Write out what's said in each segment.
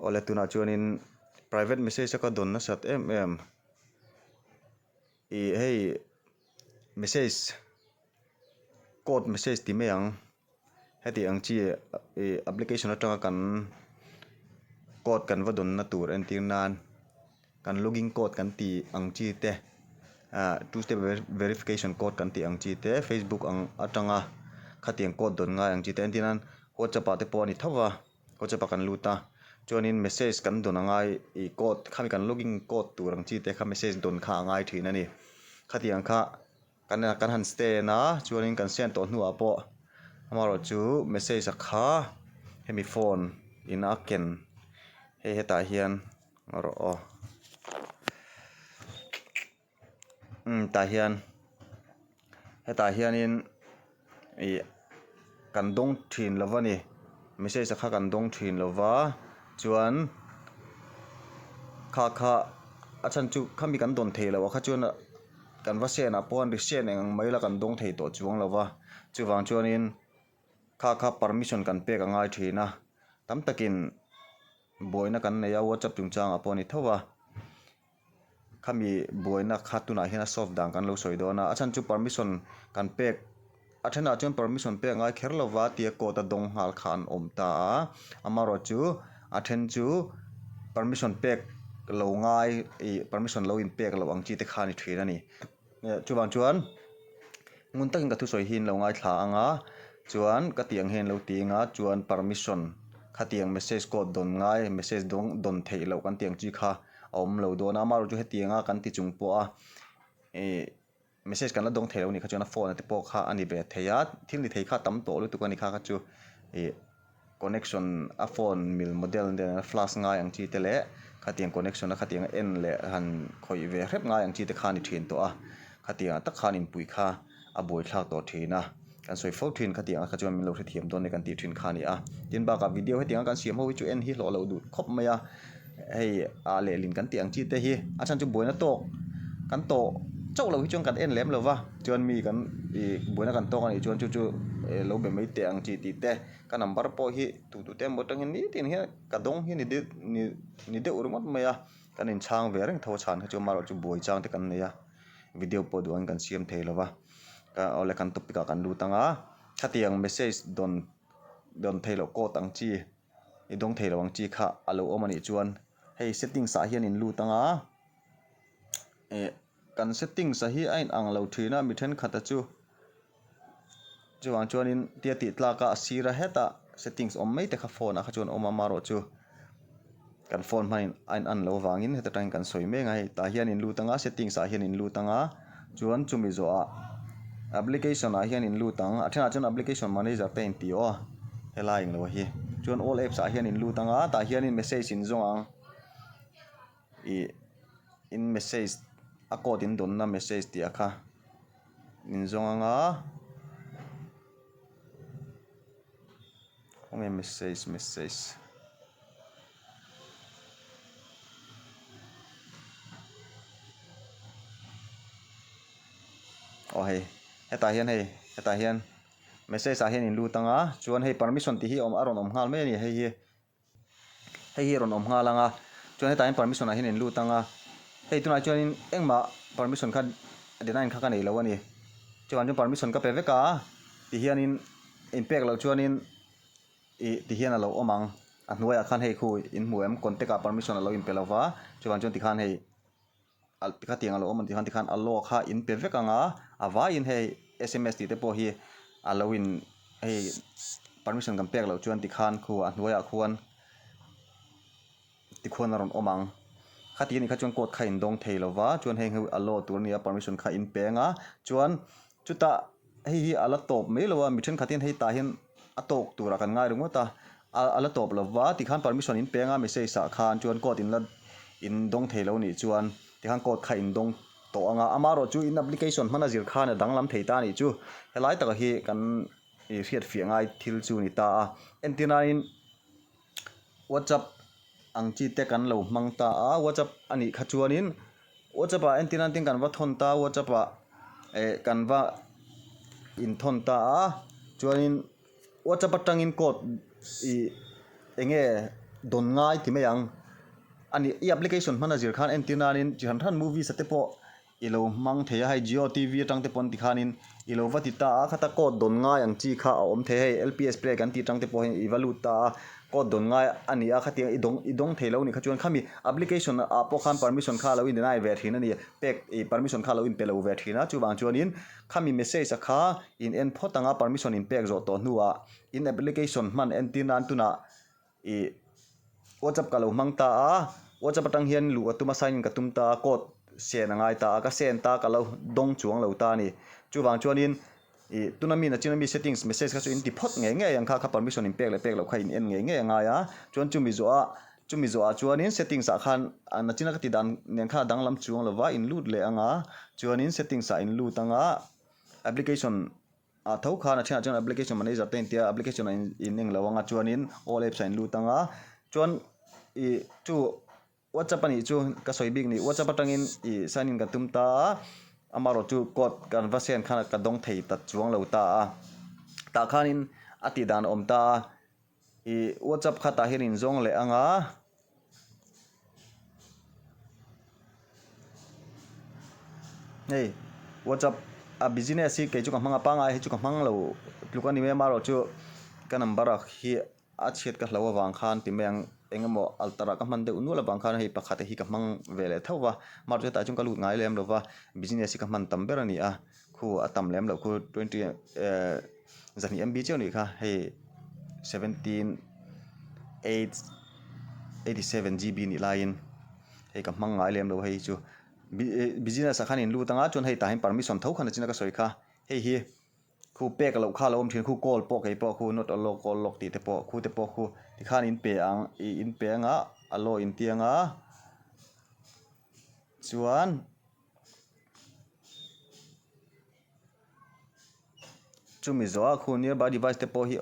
Awle tunah chuanin private message a ka dawn nasat em em ih hei message code message ti mai ang heti ang chi ih application atanga kan code kan va dawnna tur entir nan kan login code kan tih ang chi te ah two step verification code kan tih ang chi te facebook ang atanga khatiang code dawn ngai ang chi te entir nan whatsapp ah te pawh a ni tho va. WhatsApp ah kan lut a, chuanin message kan dawn a ngai ih code khami kan login code tur ang chi te kha message dawn kha a ngai thin a ni. Khatiang kha kan kan han stand a, chuanin kan send tawh hnuah pawh amaherawh chu message a kha hemi phone in a ken hei hetah hian rawh aw. Umm tah hian hetah hianin ih kan dawng thin lo a ni message a kha kan dawng thin lo va chuan kha kha a chhan chu khami kan dawn thei lo a kha chuan kan va send ah pawh resend eng ang mai la kan dawng thei tawh chuang lo va chuvang chuanin kha kha permission kan pek a ngai thin a tam takin buaina kan nei a whatsapp chungchangah pawh a ni tho a. Khami buaina kha tunah hian a solve dan kan lo sawi dawn a, a chhan chu permission kan pek a thenah chuan permission pek ngai kher lova tia code a dawng nghal kha an awm ta a, amaherawh chu a then chu permission pek lo ngai ih permission lo inpek loh ang chi te kha a ni thin a ni. Chuvang chuan ngun takin ka thusawi hi an lo ngaithla ang a, chuan ka tih ang hian an lo ti ang a, chuan permission khatiang message code dawn ngai message dawng dawn theih loh kan tih ang chi kha a awm lo dawn a, amaherawhchu chu hetianga kan ti chung pawh a ih message kan la dawng thei lo a nih kha chuan a phone a te pawh kha a ni ve thei a, thil ni thei kha a tam tawh lutuk a ni kha kha chu ih. Connection a phone mil model nen a flash ngai ang chi te leh khatiang connection a khatiang a en leh han khawih ve hrep ngai ang chi te kha a ni thin tawh a, khatiang ah tak khan inpui kha a buaithlak tawh thin a, kan sawi fo thin khatiang ah kha chuan min lo hrethiam dawn e kan tih thin kha a ni a, tin bakah video hetiang a kan siam ho hi chu en hi hlawh loh duh khawp mai a, hei ah lehlin kan tih ang chi te hi a chhan chu buaina tawk kan tawh chauh loh hi chuan kan en lem lo va, chuan mi kan ih buaina kan tawk a nih chuan chu chu lo be mai teh ang chi tih te. Ka number pawh hi tu tu te emaw atangin nitin hian ka dawng hi ni deuh ni ni deuh ringawt mai a, kan inchhang ve reng tho a chhan kha chu amaherawh chu buai chang te kan nei a, video pawh duh angin kan siam thei lo va, ka awle kan topic ah kan lut ang a, khatiang message dawn dawn thei loh code ang chi i dawng thei lo ang chi kha a lo awm a nih chuan hei settings ah hian in lut ang a, eh kan settings ah hi a inang lo thin a mi thenkhat a chu. Chuvang chuanin tia tih tlaka a sira hetah settings awm mai te kha phone ah kha chuan a awm a amaherawh chu kan phone hmanin a in an loh avangin heta tangin kan sawi mek a hei tah hian in lut anga settings ah hian in lut anga chuan chumi zawhah application ah hian in lut ang a thenah chuan application manager te a inti aw a helai englo hi chuan all apps ah hian in lut anga tah hianin message in zawng ang ih in message a code in dawnna message tih ah kha. Min zawng ang a khawnge message message aw hei hetah hian hei hetah hian message ah hian in lut ang a chuan hei permission tih hi a rawn awm nghal mai a ni hei hi. Hei hi a rawn awm nghal ang a, chuan hetah hian permission ah hian in lut ang a, hei tunah chuanin engmah permission kha deny kha ka nei lo a ni, chuvang chuan permission ka pe vek a, tihianin in pek loh chuanin ih tihian a lo awm ang, a hnuaiah khan hei khu in hmu em contact ah permission a lo inpe lo va, chuvang chuan tikhan hei. Khatiang a lo awm an tih khan tikhan a law kha in pe vek ang a, a vaiin hei sms tih te pawh hi a lo in hei permission kan pek loh chuan tikhan khu a hnuaiah khuan tikhuan a rawn awm ang. Khati anih kha chuan code kha in dawng thei lo va, chuan heng hi a law tur a nia permission kha in pe ang a, chuan chutah hei hi a la tawp mai lo a, mi thenkhat hian hei tah hian a tawk turah kan ngai ringawt a, a la tawp lo va tikhan permission in peng a message ah khan chuan code in la in dawng thei lo nih chuan tikhan code kha in dawng tawh ang a, amaherawh chu in application hman a zir khan a danglam thei ta a nih chu helai taka hi kan ih hriat fiah ngai thil chu a ni ta a, entir nain whatsapp ang chi te kan lo hmang ta a whatsapp a nih kha chuanin whatsapp ah entir nan tin kan va thawn ta a whatsapp ah eh kan va inthawn ta a chuanin. Whatsapp atangin code ih eng nge dawn ngai ti mai ang a ni. I application hman a zir khan entir nanin chi hran hran movies a te pawh i lo hmang thei a, hei Jio TV atang te pawn tikhanin i lo va ti ta a, khata code dawn ngai ang chi kha a awm thei a, hei LPS play kan tih atang te pawh hian i va lut ta a, code dawn ngai a ni a, khatiang i dawng i dawng thei lo nih kha chuan khami application ah pawh khan permission kha a lo in deny ve thin a ni, pek ih permission kha a lo in pe lo ve thin a, chuvang chuanin khami message a kha in en phawt ang a, permission in pek zawh tawh hnuah in application hman entir nan tunah Ih WhatsApp ka lo hmang ta a, WhatsApp atang hian luh ka tum a, sign in ka tum ta a, code sen a ngai ta a, ka sen ta ka lo dawng chuang lo ta a ni. Chuvang chuanin ih tuna mi nachin ami settings message kha chu in ti phawt ngei ngei ang kha, kha permission in pek leh pek loh kha in en ngei ngei a ngai a, chuan chumi zawh ah chumi zawh ah chuanin settings ah khan nachina ka ti dan nen khan a danglam chuang lo va, in lut leh ang a, chuanin settings ah in lut ang a, application Ah tho khan a thianah chuan application manager te intia application ah in eng lo anga chuanin all apps ah in lut anga chuan ih chu whatsapp a nih chu ka sawi bik ni whatsapp atangin ih sign in ka tum ta a amaherawh chu code kan va send khan ka dawng thei ta chuang lo ta a tah khanin a tih dan a awm ta a. Ih WhatsApp kha tah hian in zawng leh ang a. Hei WhatsApp a business hi kei chu ka hmang a pangai hi chu ka hmang lo tluk a ni mai a amaherawh chu ka number ah hi a chhiat ka hlo avang khan ti mai ang eng emaw altar ah ka hman deuh nual avang khan hei pakhat hi ka hmang ve leh tho va amaherawh chu hetah chuan ka lut ngai lem lo va business hi ka hman tam ber a ni a khu a tam lem loh khu twenty eh. Zahnih MB chiah a nih kha hei 17 8 87 GB nih laiin hei ka hmang ngai lem lo hei chu business ah khan in lut anga chuan hei tah hian permission tho khan a chin a ka sawi kha hei hi khu pek loh kha a lo awm thin khu call pawh kei pawh khu not allow call log tih te pawh khu te pawh khu tikhan in pe ang ih in pe anga allow in ti anga chuan. Chumi zawh a khu nearby device te pawh hi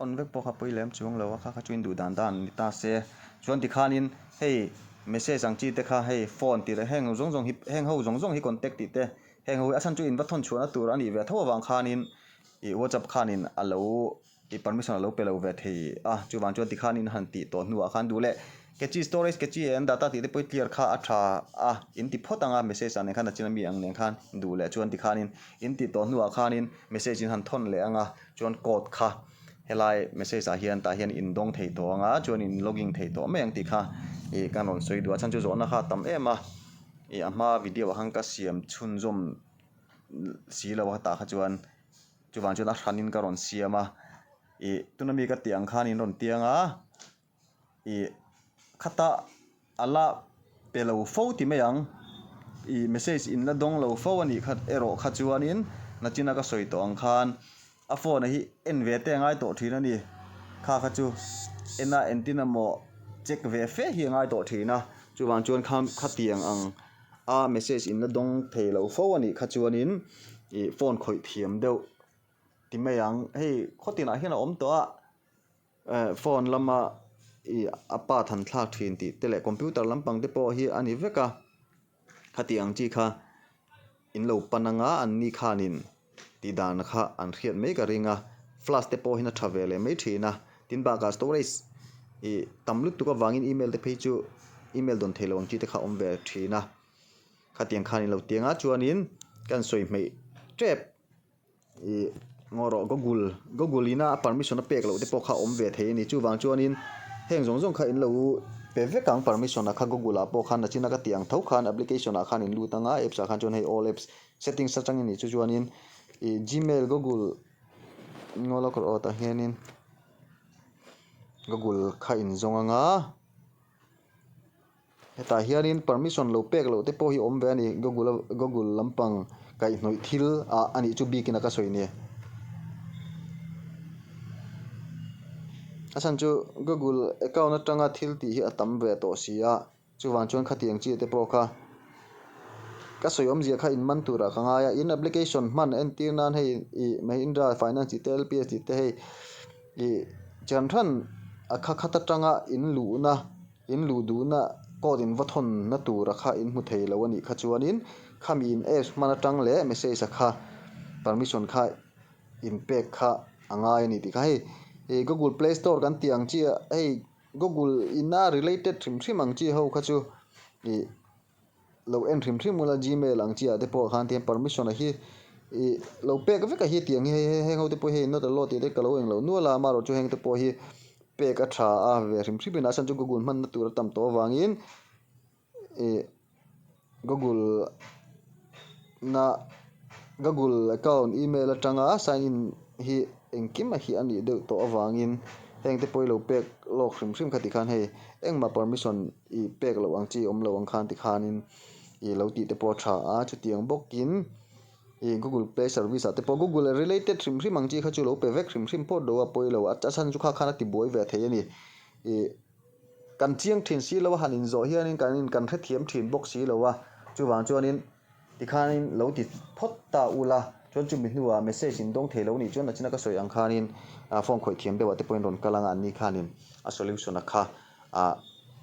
on vek pawh kha pawi lem chuang lo a kha kha chu in duh dan dan ni ta se chuan tikhanin hei message ang chi te kha hei phone tih leh heng zawng zawng hi heng ho zawng zawng hi contact tih te heng ho hi a chhan chu in va thawn chhuahna tur a nih ve tho avang khanin ih whatsapp khanin a lo I permission a lo pe lo ve thei a, chuvang chuan tikhan in han tih tawh hnuah khan duh leh Catchy storage, catchy and data tih te pawh i clear kha a tha a, in ti phawt ang a, message ah nen khan a chin ami ang nen khan duh leh chuan tikhanin in tih tawh hnuah khanin message in han thawn leh ang a, chuan code kha helai message ah hian tah hian in dawng thei tawh ang a, chuan in login thei tawh mai ang tih kha ih kan rawn sawi duh a, chhan chu zawhna kha a tam em a, ih a hma video ah khan ka siam chhunzawm si lo a tah kha chuan. Chuvang chuan a hranin ka rawn siam a, ih tuna mi ka tih ang khan in rawn tiang a, ih khata a la pe lo fo ti mai ang, ih message in la dawng lo fo a nih kha erawh kha chuanin nachina ka sawi tawh ang khan a phone a hi en ve te a ngai tawh thin a ni, kha kha chu en a entin emaw check ve fe hi a ngai tawh thin a, chuvang chuan kha khatiang ang. A message in la dawng thei lo fo a nih kha chuanin ih phone khawih thiam deuh ti mai ang. Hei khaw tinah hian a awm tawh a, eh phone lama ih a pa than thlak thin tih te leh computer lampang te pawh hi a ni vek a, khati ang chi kha in lo pan anga an ni khanin tih dan kha an hriat mai ka ring a, flash te pawh hian a tha ve leh mai thin a, tin bakah storage ih tam lutuk avangin email te phei chu email dawn theih loh ang chi te kha a awm ve thin a, khatiang khan in lo tiang a chuanin kan sawi hmeih tep ih ngaw rawh google google ina a permission a pek loh te pawh kha a awm ve thei a ni chuvang chuanin heng zawng zawng kha in lo pe vek ang permission ah kha google ah pawh khan nachina ka tih ang tho khan application ah khan in lut ang a apps ah khan chuan hei all apps Settings atangin nih chu chuanin ih gmail google ngaw lawk rawh aw tah hianin google kha in zawng ang a hetah hianin permission lo pek loh te pawh hi a awm ve a ni google a google lampang kaihhnawih thil ah a nih chu bikin a ka sawi ni a chhan chu google account atanga thil tih hi a tam ve tawh si a. Chuvang chuan khatiang chi te pawh kha ka sawi awmzia kha in man turah ka ngai a, in application hman entir nan hei ih Mahindra Finance tih te LPS tih te hei ih chian hran a kha khat atanga in luhna in luh duhna code in va thawnna tura kha in hmu thei lo a nih kha chuanin khami in apps hman atang leh message a kha permission kha in pek kha a ngai a ni tih kha hei ih Google Play Store kan tih ang chiah hei. Google ina related hrim hrim ang chi ho kha chu ih lo en hrim hrim ula Gmail ang chi ah te pawh khan tihian permission a hi ih lo pek vek a hi tiang hi hei heng ho te pawh hi hei not allowed tih te ka lo englo nual a amaherawhchu heng te pawh hi pek a tha a ve hrim hrim in a chhan chu Google hmanna tur a tam tawh avangin ih Google na Google account email atanga sign in hi engkim a hi a nih deuh tawh avangin heng te pawh hi lo pek lawk hrim hrim kha tikhan hei engmah permission ih pek loh ang chi awm lo ang khan tikhanin ih lo tih te pawh a tha a chutiang bawkin ih Google Play service ah te pawh Google related hrim hrim ang chi kha chu lo pe vek hrim hrim phawt lo a pawi lo a chhan chu kha khan a ti buai ve thei a ni ih. Kan chiang thin si lo a, han inzawh hianin kan in kan hrethiam thin bawk si lo a, chuvang chuanin tikhanin lo ti phawt ta ula, chuan chumi hnuah message in dawng thei lo nih chuan nachina ka sawi ang khanin phone khawih thiam deuhah te pawhin rawn kal anga anni khanin a solution a kha ah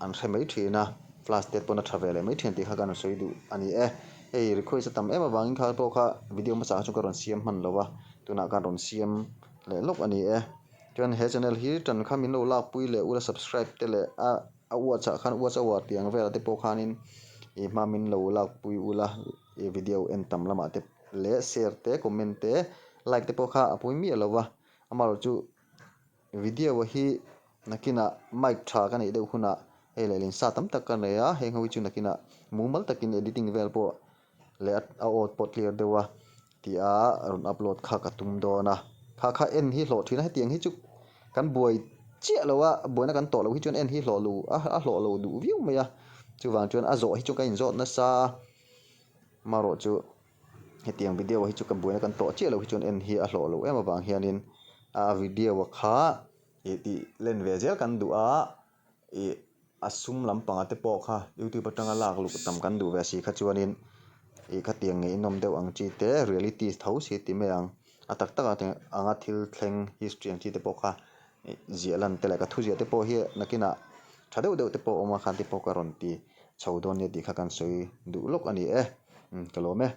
an hre mai thin a, flash te pawn a tha ve leh mai thin tih kha ka rawn sawi duh a ni e. Hei request a tam em avangin kha pawh kha video hmasa kha chu ka rawn siam hman lo a, tunah khan rawn siam leh lawk a ni e. Chuan he channel hi tan kha min lo lakpui leh ula subscribe te leh a a watch ah khan watch hour tih ang velah te pawh khanin ih hma min lo lakpui ula ih video en tam lamah te leh share te comment te like te pawh kha a pawi miah lo va amaherawh chu video hi nakinah mic tha ka neih deuh hunah hei leh lehsa tam tak ka nei a heng ho hi chu nakinah mumal takin editing vel pawh leh a aw pawh clear deuh a tih a rawn upload kha ka tum dawn a kha kha en hi hlawh thin a hetiang hi chu kan buai chiah lo a buaina kan tawh loh hi chuan en hi hlawh lo a hlawh lo duh viau mai a chuvang chuan a zawh hi chu ka inzawt nasa a amaherawh chu hetiang video hi chu ka buaina kan tawh chiah loh hi chuan en hi a hlawh loh em avang hianin a video kha ih tih len ve zel kan duh a. Ih a sum lampanga te pawh kha youtube atanga lak luh tam kan duh ve si kha chuanin ih khatiang ngei inawm deuh ang chi te reality tho si ti mai ang a tak tak anga thil thleng history ang chi te pawh kha ih ziah lan te leh ka thu ziah te pawh hi nakinah tha deuh deuh te pawh a awm a khan te pawh ka rawn ti chho dawn nia tih kha kan sawi duh lawk a ni e ka lawm e.